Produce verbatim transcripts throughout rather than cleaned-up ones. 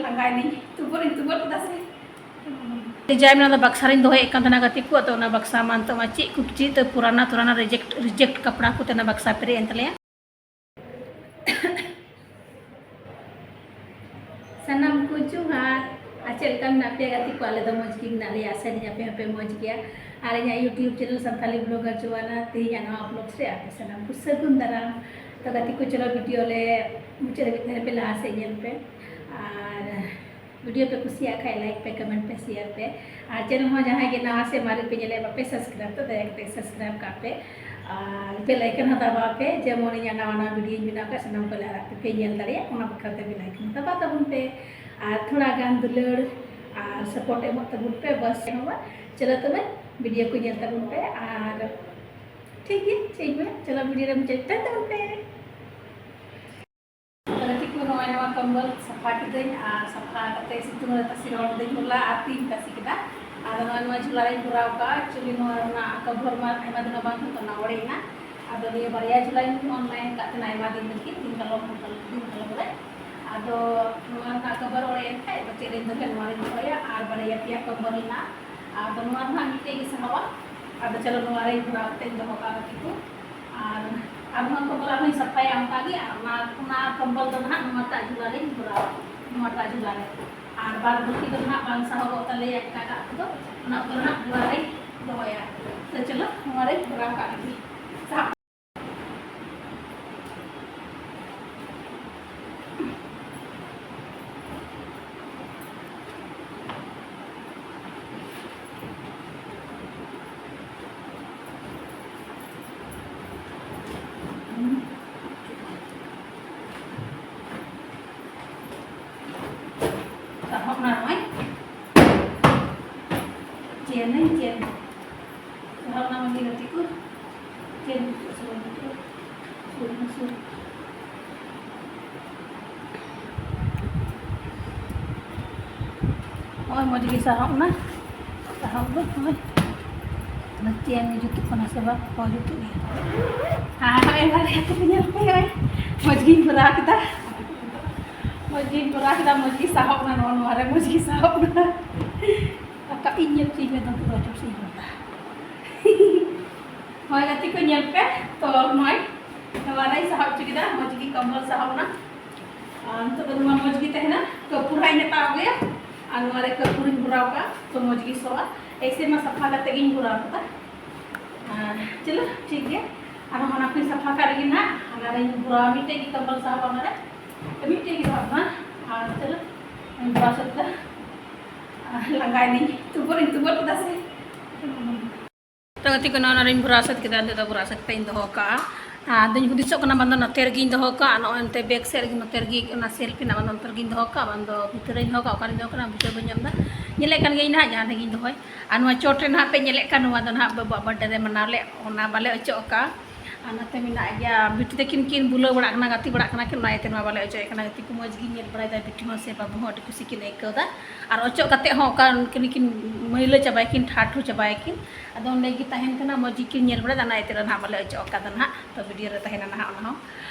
ᱞᱟᱸᱜᱟᱭᱱᱟᱹᱧ, ᱛᱩᱵᱩᱨ ᱤᱧ ᱛᱩᱵᱩᱨ ᱠᱮᱫᱟ ᱥᱮ᱾ ᱡᱟᱭ ᱢᱮᱱᱟ ᱫᱚ ᱵᱟᱠᱥᱟ ᱨᱤᱧ ᱫᱚᱦᱚᱭᱮᱫ ᱠᱟᱱ ᱛᱟᱦᱮᱱᱟ ᱜᱟᱛᱮ ᱠᱚ, ᱟᱫᱚ ᱚᱱᱟ ᱵᱟᱠᱥᱟ ᱢᱟ ᱱᱤᱛᱚᱜ ᱢᱟ ᱪᱮᱫ ᱠᱚ ᱪᱮᱫ ᱛᱮ ᱯᱩᱨᱟᱱᱟ ᱛᱩᱨᱟᱱᱟ ᱨᱤᱡᱮᱠᱴ ᱨᱤᱡᱮᱠᱴ ᱠᱟᱯᱲᱟ ᱠᱚᱛᱮ ᱚᱱᱟ ᱵᱟᱠᱥᱟ ᱯᱮᱨᱮᱡ ᱮᱱ ᱛᱟᱞᱮᱭᱟ᱾ ᱥᱟᱱᱟᱢ ᱠᱚ ᱡᱚᱦᱟᱨ᱾ ᱟᱨ ᱪᱮᱫ ᱞᱮᱠᱟ ᱢᱮᱱᱟᱜ ᱯᱮᱭᱟ ᱜᱟᱛᱮ ᱠᱚ? ᱟᱞᱮ ᱫᱚ ᱢᱚᱡᱽ ᱜᱮ ᱢᱮᱱᱟᱜ ᱞᱮᱭᱟ, ᱟᱥᱟᱭᱟᱹᱧ ᱟᱯᱮ ᱦᱚᱸᱯᱮ ᱢᱚᱡᱽ ᱜᱮᱭᱟ᱾ ᱟᱨ ᱤᱧᱟᱹᱜ YouTube channel ᱥᱟᱱᱛᱟᱞᱤ blogger ᱡᱳᱣᱟᱱᱟ, ᱛᱮᱦᱮᱧᱟᱜ ᱱᱚᱣᱟ vlogs ᱨᱮ ᱟᱯᱮ ᱥᱟᱱᱟᱢ ᱠᱚ ᱥᱟᱹᱜᱩᱱ ᱫᱟᱨᱟᱢ᱾ ᱛᱚ ᱜᱟᱛᱮ ᱠᱚ, ᱪᱚᱞᱚ video ᱞᱮ ᱢᱩᱪᱟᱹᱫ ᱫᱷᱟᱹᱵᱤᱡ ᱛᱟᱦᱮᱱ ᱯᱮ, ᱞᱟᱦᱟ ᱥᱮᱫ ᱧᱮᱞ ᱯᱮ᱾ ᱟᱨ video ᱯᱮ ᱠᱩᱥᱤᱭᱟᱜ ᱠᱷᱟᱡ like ᱯᱮ, comment ᱯᱮ, share ᱯᱮ᱾ ᱟᱨ channel ᱦᱚᱸ ᱡᱟᱦᱟᱸᱭ ᱜᱮ ᱱᱟᱣᱟ ᱥᱮ ᱢᱟᱨᱮ ᱯᱮ ᱧᱮᱞᱮᱫ, ᱵᱟᱯᱮ subscribe ᱛᱚ ᱫᱟᱭᱟ ᱠᱟᱛᱮ subscribe ᱠᱟᱜ ᱯᱮ᱾ ᱟᱨ bell icon ᱦᱚᱸ ᱫᱟᱵᱟᱣ ᱯᱮ, ᱡᱮᱢᱚᱱ ᱤᱧᱟᱹᱜ ᱱᱟᱣᱟ ᱱᱟᱣᱟ videoᱧ ᱵᱮᱱᱟᱣ ᱠᱷᱟᱡ ᱥᱟᱱᱟᱢ ᱠᱚ ᱞᱟᱦᱟ ᱯᱮ ᱧᱮᱞ ᱫᱟᱲᱮᱭᱟᱜ, ᱚᱱᱟ ᱵᱟᱠᱷᱨᱟ ᱛᱮ bell icon ᱦᱚᱸ ᱫᱟᱵᱟᱣ ᱛᱟᱵᱚᱱ ᱯᱮ᱾ ᱟᱨ ᱛᱷᱚᱲᱟ ᱜᱟᱱ ᱫᱩᱞᱟᱹᱲ ᱟᱨ support ᱮᱢᱚᱜ ᱛᱟᱵᱚᱱ ᱯᱮ, ᱵᱟᱥ ᱪᱮᱫ ᱦᱚᱸ ᱵᱟᱝ᱾ ᱪᱚᱞᱚ ᱛᱚᱵᱮ video ᱠᱚ ᱧᱮᱞ ᱛᱟᱵᱚᱱ ᱯᱮ᱾ ᱟᱨ ᱴᱷᱤᱠ ᱜᱮᱭᱟ, ᱪᱮᱫ ᱤᱧ ᱢᱮᱱᱟ, ᱪᱚᱞᱚ video ᱨᱮ ᱢᱩᱪᱟᱹᱫ ᱛᱟᱵᱚᱱ ᱯᱮ᱾ ᱜᱟᱛᱮ ᱠᱚ, ᱱᱚᱜᱼᱚᱭ ᱱᱚᱣᱟ ᱠᱚᱢᱵᱚᱞ ᱥᱟᱯᱷᱟ ᱠᱤᱫᱟᱹᱧ ᱟᱨ ᱥᱟᱯᱷᱟ ᱠᱟᱛᱮ ᱥᱤᱛᱩᱝ ᱨᱮ ᱛᱟᱥᱮ ᱨᱚᱦᱚᱲ ᱞᱤᱫᱟᱹᱧ ᱦᱚᱞᱟ ᱟᱨ ᱛᱤᱦᱤᱧ ᱛᱟᱥᱮ ᱠᱮᱫᱟ᱾ ᱟᱫᱚ ᱱᱚᱜᱼᱚᱭ ᱱᱚᱣᱟ ᱡᱷᱩᱞᱟ ᱨᱤᱧ ᱵᱷᱚᱨᱟᱣ ᱠᱟᱜᱼᱟ᱾ Actually ᱱᱚᱣᱟ ᱨᱮᱱᱟᱜ cover ᱢᱟ ᱟᱭᱢᱟ ᱫᱤᱱ ᱵᱟᱝ ᱛᱟᱦᱮᱸ ᱠᱟᱱᱟ, ᱚᱲᱮᱡ ᱮᱱᱟ᱾ ᱟᱫᱚ ᱱᱤᱭᱟᱹ ᱵᱟᱨᱭᱟ ᱡᱷᱩᱞᱟᱧ online ᱠᱟᱜ ᱛᱟᱦᱮᱱᱟ ᱟᱭᱢᱟ ᱫᱤᱱ ᱞᱟᱹᱜᱤᱫ, ᱫᱤᱱ ᱠᱟᱞᱚᱢ, ᱫᱤᱱ ᱠᱟᱞᱚᱢ ᱨᱮ᱾ ᱟᱫᱚ ᱱᱚᱣᱟ ᱨᱮᱱᱟᱜ cover ᱚᱲᱮᱡ ᱮᱱ ᱠᱷᱟᱡ ᱫᱚ ᱪᱮᱫ ᱨᱤᱧ ᱫᱚᱦᱚᱭᱟ, ᱱᱚᱣᱟ ᱨᱤᱧ ᱫᱚᱦᱚᱭᱟ᱾ ᱟᱨ ᱵᱟᱨᱭᱟ ᱯᱮᱭᱟ ᱠᱚᱢᱵᱚᱞ ᱢᱮᱱᱟᱜᱼᱟ᱾ ᱟᱫᱚ ᱱᱚᱣᱟ ᱨᱮᱱᱟᱜ ᱢᱤᱫᱴᱮᱡ ᱜᱮ ᱥᱟᱦᱟᱣᱟ᱾ ᱟᱫᱚ ᱪᱚᱞᱚ ᱱᱚᱣᱟ ᱨᱤᱧ ᱵᱷᱚᱨᱟᱣ ᱠᱟᱛᱮᱧ ᱫᱚᱦᱚ ᱠᱟᱜᱼᱟ ᱜᱟᱛᱮ ᱠᱚ᱾ ᱟᱨ ᱟᱨᱦᱚᱸ ᱠᱚᱢᱵᱚᱞ ᱟᱨᱦᱚᱸᱧ ᱥᱟᱯᱷᱟᱭᱟ ᱚᱱᱠᱟ ᱜᱮ᱾ ᱟᱨ ᱚᱱᱟ, ᱚᱱᱟ ᱠᱚᱢᱵᱚᱞ ᱫᱚ ᱱᱟᱦᱟᱜ ᱱᱚᱣᱟᱴᱟᱜ ᱡᱷᱩᱞᱟ ᱨᱤᱧ ᱵᱷᱚᱨᱟᱣᱟ, ᱱᱚᱣᱟᱴᱟᱜ ᱡᱷᱩᱞᱟ ᱨᱮ᱾ ᱟᱨ ᱵᱟᱫ ᱵᱟᱹᱠᱤ ᱫᱚ ᱱᱟᱦᱟᱜ ᱵᱟᱝ ᱥᱟᱦᱚᱵᱚᱜ ᱛᱟᱞᱮᱭᱟ ᱮᱴᱟᱜᱟᱜ ᱠᱚᱫᱚ, ᱚᱱᱟ ᱠᱚᱫᱚ ᱱᱟᱦᱟᱜ ᱡᱷᱩᱞᱟ ᱨᱤᱧ ᱫᱚᱦᱚᱭᱟ᱾ ᱛᱚ ᱪᱚᱞᱚ ᱱᱚᱣᱟ ᱨᱤᱧ ᱵᱷᱚᱨᱟᱣ ᱠᱟᱜ ᱞᱮᱜᱮ᱾ ᱥᱟᱦᱟᱵ ᱛᱟᱨᱯᱚᱨ ᱚᱱᱟ ᱱᱚᱜᱼᱚᱭ ᱪᱮᱱ ᱟᱹᱧ, ᱪᱮᱱ᱾ ᱛᱟᱨᱯᱚᱨ ᱚᱱᱟ ᱢᱟᱜᱮ ᱜᱟᱛᱮ ᱠᱚ, ᱪᱮᱱ ᱡᱩᱛᱩᱜ ᱥᱮ ᱵᱟᱝ ᱡᱩᱛᱩᱜᱼᱟ? ᱥᱩᱨ ᱢᱮ, ᱥᱩᱨ᱾ ᱱᱚᱜᱼᱚᱭ ᱢᱚᱡᱽ ᱜᱮ ᱥᱟᱦᱚᱵ ᱱᱟ᱾ ᱥᱟᱦᱚᱵ ᱫᱚ ᱱᱚᱜᱼᱚᱭ ᱚᱱᱟ ᱪᱮᱱ ᱜᱮ ᱡᱩᱛᱩᱜ ᱠᱟᱱᱟ ᱥᱮ ᱵᱟᱝ? ᱦᱳᱭ, ᱡᱩᱛᱩᱜ ᱜᱮᱭᱟ᱾ ᱟᱨ ᱱᱚᱜᱼᱚᱭ ᱵᱟᱨᱭᱟ ᱛᱮ ᱧᱮᱞ ᱯᱮ, ᱱᱚᱜᱼᱚᱭ ᱢᱚᱡᱽ ᱜᱤᱧ ᱵᱷᱚᱨᱟᱣ ᱠᱮᱫᱟ᱾ ᱢᱚᱡᱽ ᱜᱤᱧ ᱠᱚᱨᱟᱣ ᱠᱮᱫᱟ, ᱢᱚᱡᱽ ᱜᱮ ᱥᱟᱦᱚᱵ ᱱᱟ, ᱱᱚᱣᱟ, ᱱᱚᱣᱟ ᱨᱮ ᱢᱚᱡᱽ ᱜᱮ ᱥᱟᱦᱚᱵ ᱱᱟ᱾ ᱨᱟᱠᱟᱵ ᱤᱧ ᱧᱮᱞ ᱦᱚᱪᱚᱧ ᱢᱮ, ᱫᱚ ᱯᱩᱨᱟᱹ ᱪᱚᱴ ᱥᱮᱫ ᱤᱧ ᱨᱚᱲ ᱫᱟ᱾ ᱦᱳᱭ ᱜᱟᱛᱮ ᱠᱚ, ᱧᱮᱞ ᱯᱮ ᱛᱚ, ᱱᱚᱜᱼᱚᱭ ᱱᱚᱣᱟ ᱨᱮᱧ ᱥᱟᱦᱚᱵ ᱦᱚᱪᱚ ᱠᱮᱫᱟ, ᱢᱚᱡᱽ ᱜᱮ ᱠᱚᱢᱵᱚᱞ ᱥᱟᱦᱚᱵ ᱱᱟ᱾ ᱟᱨ ᱱᱤᱛᱚᱜ ᱫᱚ ᱱᱚᱣᱟ ᱢᱚᱡᱽ ᱜᱮ ᱛᱟᱦᱮᱱᱟ᱾ ᱠᱟᱹᱯᱩᱨ ᱦᱟᱸᱜ ᱤᱧ ᱦᱟᱛᱟᱣ ᱟᱹᱜᱩᱭᱟ ᱟᱨ ᱱᱚᱣᱟ ᱨᱮ ᱠᱟᱹᱯᱩᱨᱤᱧ ᱵᱷᱚᱨᱟᱣ ᱠᱟᱜᱼᱟ, ᱛᱚ ᱢᱚᱡᱽ ᱜᱮ ᱥᱚᱜᱼᱟ᱾ ᱮᱭᱥᱮ ᱢᱟ ᱥᱟᱯᱷᱟ ᱠᱟᱛᱮ ᱜᱤᱧ ᱵᱷᱚᱨᱟᱣ ᱠᱟᱫᱟ᱾ ᱟᱨ ᱪᱚᱞᱚ ᱴᱷᱤᱠ ᱜᱮᱭᱟ, ᱟᱨᱦᱚᱸ ᱚᱱᱟ ᱠᱚᱧ ᱥᱟᱯᱷᱟ ᱠᱟᱜ ᱨᱮᱜᱮ ᱱᱟᱦᱟᱜ ᱦᱟᱱᱟ ᱨᱮᱧ ᱵᱷᱚᱨᱟᱣᱟ᱾ ᱢᱤᱫᱴᱮᱡ ᱜᱮ ᱠᱚᱢᱵᱚᱞ ᱥᱟᱦᱚᱵ ᱚᱱᱟ ᱨᱮ, ᱢᱤᱫᱴᱮᱡ ᱜᱮ ᱥᱟᱦᱚᱵ ᱱᱟ᱾ ᱟᱨ ᱪᱚᱞᱚ ᱵᱷᱚᱨᱟᱣ ᱥᱟᱹᱛ ᱫᱟ᱾ ᱟᱨ ᱞᱟᱸᱜᱟᱭᱱᱟᱹᱧ, ᱛᱩᱵᱩᱨ ᱤᱧ ᱛᱩᱵᱩᱨ ᱠᱮᱫᱟ ᱥᱮ᱾ ᱛᱚ ᱜᱟᱛᱮ ᱠᱚ, ᱱᱚᱣᱟ ᱨᱤᱧ ᱵᱷᱚᱨᱟᱣ ᱥᱟᱹᱛ ᱠᱮᱫᱟ, ᱱᱤᱛᱚᱜ ᱫᱚ ᱵᱷᱚᱨᱟᱣ ᱥᱟᱹᱛ ᱠᱟᱛᱮ ᱤᱧ ᱫᱚᱦᱚ ᱠᱟᱜᱼᱟ᱾ ᱟᱨ ᱟᱫᱚᱧ ᱦᱩᱫᱤᱥᱚᱜ ᱠᱟᱱᱟ, ᱵᱟᱝ ᱫᱚ ᱱᱚᱛᱮ ᱨᱮᱜᱮᱧ ᱫᱚᱦᱚ ᱠᱟᱜᱼᱟ, ᱱᱚᱜᱼᱚᱭ ᱱᱚᱛᱮ ᱵᱮᱠ ᱥᱮᱫ ᱨᱮᱜᱮ, ᱱᱚᱛᱮ ᱨᱮᱜᱮ ᱚᱱᱟ ᱥᱮᱞᱯ ᱦᱮᱱᱟᱜᱼᱟ, ᱵᱟᱝ ᱫᱚ ᱱᱚᱛᱮ ᱨᱮᱜᱮᱧ ᱫᱚᱦᱚ ᱠᱟᱜᱼᱟ, ᱵᱟᱝ ᱫᱚ ᱵᱷᱤᱛᱤᱨ ᱨᱮᱧ ᱫᱚᱦᱚ ᱠᱟᱜᱼᱟ, ᱚᱠᱟᱨᱮᱧ ᱫᱚᱦᱚ ᱠᱟᱜᱼᱟ ᱵᱩᱡᱷᱟᱹᱣ ᱵᱟᱹᱧ ᱧᱟᱢ ᱮᱫᱟ᱾ ᱧᱮᱞᱮᱫ ᱠᱟᱱ ᱜᱤᱭᱟᱹᱧ ᱱᱟᱦᱟᱜ ᱡᱟᱦᱟᱸ ᱨᱮᱜᱮᱧ ᱫᱚᱦᱚᱭ᱾ ᱟᱨ ᱱᱚᱣᱟ ᱪᱚᱴ ᱨᱮ ᱱᱟᱦᱟᱜ ᱯᱮ ᱧᱮᱞᱮᱫ ᱠᱟᱱ, ᱱᱚᱣᱟ ᱫᱚ ᱱᱟᱦᱟᱜ ᱵᱟᱵᱟᱣᱟᱜ ᱵᱟᱨᱛᱷᱰᱮ ᱨᱮ ᱢᱟᱱᱟᱣ ᱞᱮᱫ, ᱚᱱᱟ ᱵᱟᱞᱮ ᱚᱪᱚᱜ ᱠᱟᱜᱼᱟ᱾ ᱟᱨ ᱱᱚᱛᱮ ᱢᱮᱱᱟᱜ ᱜᱮᱭᱟ, ᱵᱤᱴᱤ ᱛᱟᱹᱠᱤᱱ ᱠᱤᱱ ᱵᱩᱞᱟᱹᱣ ᱵᱟᱲᱟᱜ ᱠᱟᱱᱟ, ᱜᱟᱛᱮ ᱵᱟᱲᱟᱜ ᱠᱟᱱᱟ ᱠᱤᱱ, ᱚᱱᱟ ᱤᱭᱟᱹᱛᱮ ᱱᱚᱣᱟ ᱵᱟᱞᱮ ᱚᱪᱚᱜ ᱠᱟᱱᱟ᱾ ᱜᱟᱛᱮ ᱠᱚ, ᱢᱚᱡᱽ ᱜᱤᱧ ᱧᱮᱞ ᱵᱟᱲᱟᱭᱮᱫᱟ, ᱵᱤᱴᱤ ᱦᱚᱸ ᱥᱮ ᱵᱟᱹᱵᱩ ᱦᱚᱸ ᱟᱹᱰᱤ ᱠᱩᱥᱤ ᱠᱤᱱ ᱟᱹᱭᱠᱟᱹᱣ ᱮᱫᱟ᱾ ᱟᱨ ᱚᱪᱚᱜ ᱠᱟᱛᱮ ᱦᱚᱸ ᱚᱠᱟ ᱠᱤᱱ ᱠᱤᱱ ᱢᱟᱹᱭᱞᱟᱹ ᱪᱟᱵᱟᱭᱟᱠᱤᱱ, ᱴᱷᱟᱴᱷᱩ ᱪᱟᱵᱟᱭᱟᱠᱤᱱ᱾ ᱟᱫᱚ ᱚᱸᱰᱮ ᱜᱮ ᱛᱟᱦᱮᱱ ᱠᱟᱱᱟ, ᱢᱚᱡᱽ ᱜᱮᱠᱤᱱ ᱧᱮᱞ ᱵᱟᱲᱟᱭᱮᱫᱟ, ᱚᱱᱟ ᱤᱭᱟᱹᱛᱮ ᱱᱟᱦᱟᱜ ᱵᱟᱞᱮ ᱚᱪᱚᱜ ᱠᱟᱫᱟ ᱱᱟᱦᱟᱜ᱾ ᱛᱚ ᱵᱷᱤᱰᱤᱭᱳ ᱨᱮ ᱛᱟᱦᱮᱱᱟ ᱱᱟᱦᱟᱜ ᱚᱱᱟ ᱦᱚᱸ᱾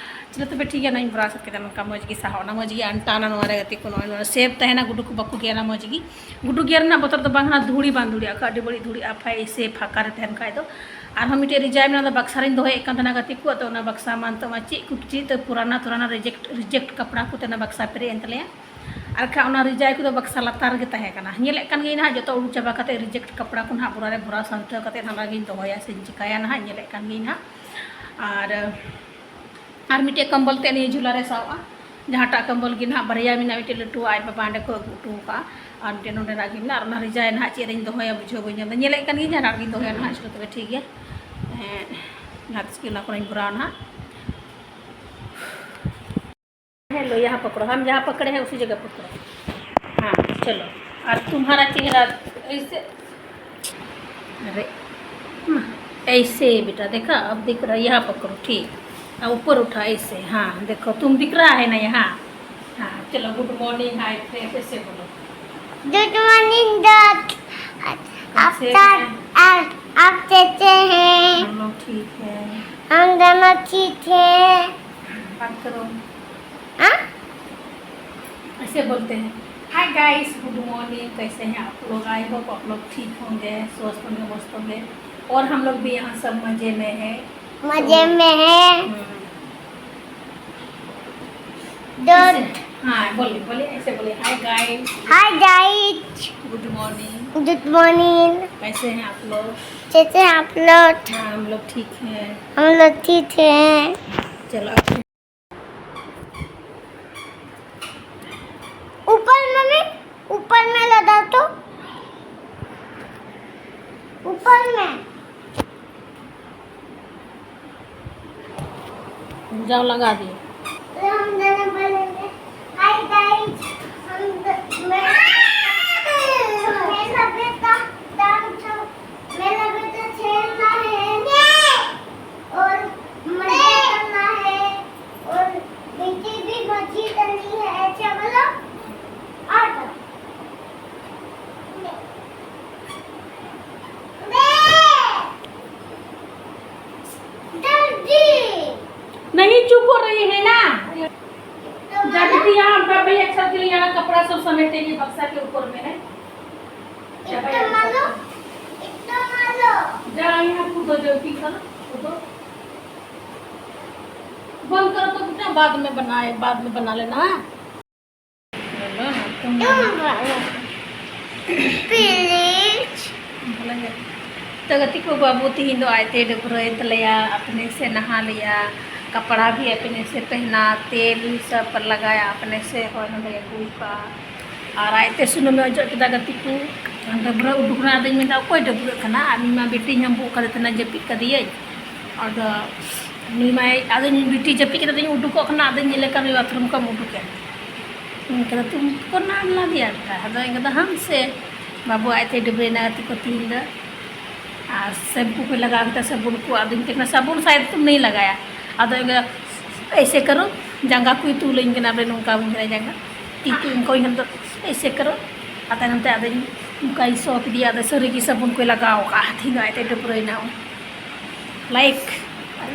ᱪᱚᱞᱚ ᱛᱚᱵᱮ ᱴᱷᱤᱠ ᱜᱮᱭᱟ, ᱱᱚᱣᱟᱧ ᱵᱷᱚᱨᱟᱣ ᱥᱟᱹᱛ ᱠᱮᱫᱟ, ᱱᱚᱝᱠᱟ ᱢᱚᱡᱽ ᱜᱮ ᱥᱟᱦᱟᱣᱱᱟ, ᱢᱚᱡᱽ ᱜᱮ ᱟᱱᱴᱟᱣᱱᱟ ᱱᱚᱣᱟ ᱨᱮ᱾ ᱜᱟᱛᱮ ᱠᱚ, ᱱᱚᱜᱼᱚᱭ ᱱᱚᱣᱟ ᱥᱮᱯ ᱛᱟᱦᱮᱱᱟ, ᱜᱩᱰᱩ ᱠᱚ ᱵᱟᱠᱚ ᱜᱮᱨᱟ, ᱢᱚᱡᱽ ᱜᱮ᱾ ᱜᱩᱰᱩ ᱜᱮᱨ ᱨᱮᱱᱟᱜ ᱵᱚᱛᱚᱨ ᱫᱚ ᱵᱟᱝ ᱠᱟᱱᱟ, ᱫᱷᱩᱲᱤ ᱵᱟᱝ ᱫᱷᱩᱲᱤᱜᱼᱟ, ᱟᱹᱰᱤ ᱵᱟᱹᱲᱤᱡ ᱫᱷᱩᱲᱤᱜᱼᱟ ᱯᱷᱟᱭ ᱥᱮ ᱯᱷᱟᱸᱠᱟ ᱨᱮ ᱛᱟᱦᱮᱱ ᱠᱷᱟᱡ ᱫᱚ᱾ ᱟᱨᱦᱚᱸ ᱢᱤᱫᱴᱮᱡ ᱨᱮᱡᱟᱭᱤᱱ ᱢᱮᱱᱟᱜᱼᱟ, ᱵᱟᱠᱥᱟ ᱨᱤᱧ ᱫᱚᱦᱚᱭᱮᱫ ᱠᱟᱱ ᱛᱟᱦᱮᱱᱟ ᱜᱟᱛᱮ ᱠᱚ, ᱟᱫᱚ ᱚᱱᱟ ᱵᱟᱠᱥᱟ ᱢᱟ ᱱᱤᱛᱚᱜ ᱢᱟ ᱪᱮᱫ ᱠᱚ ᱪᱮᱫ ᱛᱮ ᱯᱩᱨᱟᱱᱟ ᱛᱩᱨᱟᱱᱟ ᱨᱤᱡᱮᱠᱴ, ᱨᱤᱡᱮᱠᱴ ᱠᱟᱯᱲᱟ ᱠᱚᱛᱮ ᱚᱱᱟ ᱵᱟᱠᱥᱟ ᱯᱮᱨᱮᱡ ᱮᱱ ᱛᱟᱞᱮᱭᱟ᱾ ᱟᱨ ᱠᱷᱟᱡ ᱚᱱᱟ ᱨᱮᱡᱟᱭ ᱠᱚᱫᱚ ᱵᱟᱠᱥᱟ ᱞᱟᱛᱟᱨ ᱨᱮᱜᱮ ᱛᱟᱦᱮᱸ ᱠᱟᱱᱟ᱾ ᱧᱮᱞᱮᱫ ᱠᱟᱱ ᱜᱤᱭᱟᱹᱧ ᱱᱟᱦᱟᱜ, ᱡᱚᱛᱚ ᱩᱰᱩᱠ ᱪᱟᱵᱟ ᱠᱟᱛᱮ, ᱨᱤᱡᱮᱠᱴ ᱠᱟᱯᱲᱟ ᱠᱚ ᱱᱟᱦᱟᱜ ᱵᱚᱨᱟ ᱨᱮ ᱵᱷᱚᱨᱟᱣ ᱥᱟᱢᱴᱟᱣ ᱠᱟᱛᱮ ᱱᱟᱦᱟᱜ ᱜᱤᱧ ᱫᱚᱦᱚᱭᱟ ᱥᱮᱧ ᱪᱤᱠᱟᱹᱭᱟ ᱱᱟᱦᱟᱜ, ᱧᱮᱞᱮᱫ ᱠᱟᱱ ᱜᱤᱭᱟᱹᱧ ᱱᱟᱦᱟᱜ᱾ ᱟᱨ, ᱟᱨ ᱢᱤᱫᱴᱮᱡ ᱠᱚᱢᱵᱚᱞ ᱛᱮ ᱱᱤᱭᱟᱹ ᱡᱷᱩᱞᱟ ᱨᱮ ᱥᱟᱵᱼᱟ, ᱡᱟᱦᱟᱸᱴᱟᱜ ᱠᱚᱢᱵᱚᱞ ᱜᱮ ᱱᱟᱦᱟᱜ ᱵᱟᱨᱭᱟ ᱢᱮᱱᱟᱜᱼᱟ, ᱢᱤᱫᱴᱮᱡ ᱞᱟᱹᱴᱩᱣᱟᱜ ᱟᱡ ᱵᱟᱵᱟ ᱚᱸᱰᱮ ᱠᱚ ᱟᱹᱜᱩ ᱦᱚᱴᱚ ᱠᱟᱜᱼᱟ, ᱟᱨ ᱢᱤᱫᱴᱮᱡ ᱱᱚᱸᱰᱮᱱᱟᱜ ᱜᱮ ᱢᱮᱱᱟᱜᱼᱟ᱾ ᱟᱨ ᱚᱱᱟ ᱨᱮᱡᱟᱭ ᱱᱟᱦᱟᱜ ᱪᱮᱫ ᱨᱤᱧ ᱫᱚᱦᱚᱭᱟ ᱵᱩᱡᱷᱟᱹᱣ ᱵᱟᱹᱧ ᱧᱟᱢ ᱮᱫᱟ, ᱧᱮᱞᱮᱫ ᱠᱟᱱ ᱜᱤᱭᱟᱹᱧ ᱡᱟᱦᱟᱱᱟᱜ ᱜᱤᱧ ᱫᱚᱦᱚᱭᱟ ᱱᱟᱦᱟᱜ, ᱪᱚᱞᱚ ᱛᱚᱵᱮ ᱴᱷᱤᱠ ᱜᱮᱭᱟ᱾ ᱦᱮᱸ, ᱡᱟᱦᱟᱸ ᱛᱤᱥ ᱜᱮ ᱚᱱᱟ ᱠᱚᱨᱮᱧ ᱵᱷᱚᱨᱟᱣᱟ ᱱᱟᱦᱟᱜ᱾ हेलो, यहाँ पकड़ो, हम जहाँ पकड़े हैं उसी जगह पकड़ो। हाँ, चलो। और तुम्हारा चेहरा ऐसे, अरे, हाँ, ऐसे बेटा, देखा, अब दिख रहा है, यहाँ पकड़ो, ठीक। और ऊपर उठा ऐसे, हाँ, देखो, तुम दिख रहा है ना यहाँ। हाँ, चलो, गुड मॉर्निंग, हाय, फ्रेंड, ऐसे बोलो। Good morning, dot. आप कैसे सब, हैं? आप, आप कैसे हैं? हम लोग ठीक हैं। हम दोनों ठीक हैं। बात करो। हाँ? से बोलते हैं। Hi guys, good morning. कैसे हैं आप लोग? आई होप आप लोग ठीक होंगे, स्वस्थ होंगे, मस्त होंगे। और हम लोग भी यहाँ सब मजे में हैं। मजे में हैं। हम्म। दो। हाँ, बोलिए, बोलिए, ऐसे बोलिए। Hi guys. Hi guys. Good morning. Good morning. कैसे हैं आप लोग? कैसे हैं आप लोग? हाँ, हम लोग ठीक हैं। हम लोग ठीक हैं। चलो, ऊपर में, ऊपर में लगा तो, ऊपर में। जाओ, लगा दिए। तो हम दोनों बोलेंगे, हाय गाइस, हम द-, मैं, मेरा बेटा डांस, मेरा बेटा खेलना है और मजे करना है और बेटी भी मस्ती करनी है। अच्छा बोलो। और नहीं, चुप हो रही है ना। जल्दी यहाँ, हम भैया एक साथ यहाँ कपड़ा सब समेटेंगे, बक्सा के ऊपर में है। जा यहाँ कूदो, जल्दी करो, कूदो। बंद करो तो बेटा, बाद में बनाए, बाद में बना लेना, हाँ? ᱵᱚᱞᱚ ᱱᱟᱛᱚ ᱱᱟ᱾ ᱯᱞᱤᱡᱽ᱾ ᱵᱷᱟᱞᱮ ᱜᱮ᱾ ᱛᱚ ᱜᱟᱛᱮ ᱠᱚ, ᱵᱟᱹᱵᱩ ᱛᱤᱦᱤᱧ ᱫᱚ ᱟᱡᱛᱮ ᱰᱟᱹᱵᱽᱨᱟᱹᱭᱮᱱ ᱛᱟᱞᱮᱭᱟ, ᱟᱯᱱᱮ ᱥᱮ ᱱᱟᱦᱟ ᱞᱮᱭᱟ, ᱠᱟᱯᱲᱟ ᱵᱷᱤ ᱟᱯᱱᱮ ᱥᱮ ᱯᱮᱦᱱᱟ, ᱛᱮᱞ ᱥᱟᱵ ᱞᱟᱜᱟᱭᱟ ᱟᱯᱱᱮ ᱥᱮ, ᱦᱳᱭ ᱱᱚᱰᱮ ᱟᱹᱜᱩ ᱠᱟᱜᱼᱟ᱾ ᱟᱨ ᱟᱡᱛᱮ ᱥᱩᱱᱩᱢᱮ ᱚᱡᱚᱜ ᱠᱮᱫᱟ ᱜᱟᱛᱮ ᱠᱚ, ᱰᱟᱹᱵᱽᱨᱟᱹ ᱩᱰᱩᱠ ᱮᱱᱟ᱾ ᱟᱫᱚᱧ ᱢᱮᱱᱫᱟ, ᱚᱠᱚᱭ ᱰᱟᱹᱵᱽᱨᱟᱹᱜ ᱠᱟᱱᱟ? ᱟᱨ ᱤᱧ ᱢᱟ ᱵᱤᱴᱤᱧ ᱦᱟᱸᱵᱩᱜ ᱠᱟᱫᱮ ᱛᱟᱦᱮᱱᱟ, ᱡᱟᱹᱯᱤᱫ ᱠᱟᱫᱮᱭᱟᱹᱧ᱾ ᱟᱫᱚ ᱱᱩᱭ ᱢᱟᱭ, ᱟᱫᱚᱧ ᱵᱤᱴᱤ ᱡᱟᱹᱯᱤᱫ ᱠᱮᱫᱟ, ᱟᱫᱚᱧ ᱩᱰᱩᱠᱚᱜ ᱠᱟᱱᱟ, ᱟᱫᱚᱧ ᱧᱮᱞᱮ ᱠᱟᱱ ᱱᱩᱭ ᱵᱟᱛᱷᱨᱩᱢ ᱠᱷᱚᱱ ᱩᱰᱩᱠᱮᱱ᱾ ᱢᱮᱱ ᱠᱮᱫᱟ, "ᱛᱩᱢᱠᱳ ᱱᱟᱦᱟᱱᱟ ᱞᱟᱜᱟ ᱫᱤᱭᱟ ᱵᱮᱴᱟ?" ᱟᱫᱚ ᱢᱮᱱ ᱠᱮᱫᱟ, "ᱦᱟᱢ ᱥᱮ ᱵᱟᱹᱵᱩ ᱟᱡᱛᱮ ᱰᱟᱹᱵᱽᱨᱟᱹᱭᱮᱱᱟ ᱜᱟᱛᱮ ᱠᱚ ᱛᱤᱦᱤᱧ ᱫᱚ, ᱟᱨ ᱥᱮᱢᱯᱩ ᱠᱚᱭ ᱞᱟᱜᱟᱣ ᱠᱮᱫᱟ, ᱥᱟᱵᱚᱱ ᱠᱚ, ᱟᱫᱚᱧ ᱢᱮᱛᱟᱭ ᱠᱟᱱᱟ, ᱥᱟᱵᱚᱱ ᱥᱟᱭ ᱛᱮ ᱛᱩᱢ ᱱᱟᱦᱤ ᱞᱟᱜᱟᱭᱟ?" ᱟᱫᱚ ᱢᱮᱱ ᱠᱮᱫᱟ, "ᱮᱭᱥᱮ ᱠᱟᱨᱚ, ᱡᱟᱸᱜᱟ ᱠᱚᱭ ᱛᱩᱞᱟᱹᱧ ᱠᱟᱱᱟ, ᱵᱚᱞᱮ ᱱᱚᱝᱠᱟ ᱵᱚᱱ ᱠᱟᱱᱟ ᱡᱟᱸᱜᱟ, ᱛᱤ ᱠᱚ ᱚᱱᱠᱟᱧ ᱠᱟᱱᱟ, ᱫᱚ ᱮᱭᱥᱮ ᱠᱟᱨᱚ." ᱟᱨ ᱛᱟᱭᱱᱚᱢ ᱛᱮ ᱟᱫᱚᱧ ᱚᱱᱠᱟᱧ ᱥᱚ ᱠᱮᱫᱮᱭᱟ, ᱟᱫᱚ ᱥᱟᱹᱨᱤ ᱜᱮ ᱥᱟᱵᱚᱱ ᱠᱚᱭ ᱞᱟᱜᱟᱣ ᱠᱟᱜᱼᱟ, ᱛᱤᱦᱤᱧ ᱫᱚ ᱟᱡᱛᱮ ᱰᱟᱹᱵᱽᱨᱟᱹᱭᱮᱱᱟ᱾ ᱞᱟᱭᱤᱠ᱾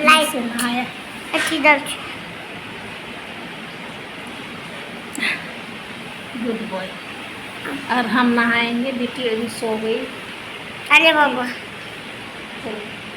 ᱞᱟᱭᱤᱠ᱾ ᱥᱮ ᱱᱟᱦᱟᱭᱟ᱾ ᱟᱹᱰᱤ ᱫᱚ गुड बॉय। और हम नहाएंगे, बेटी अभी सो गई। अरे बाबा। चलो,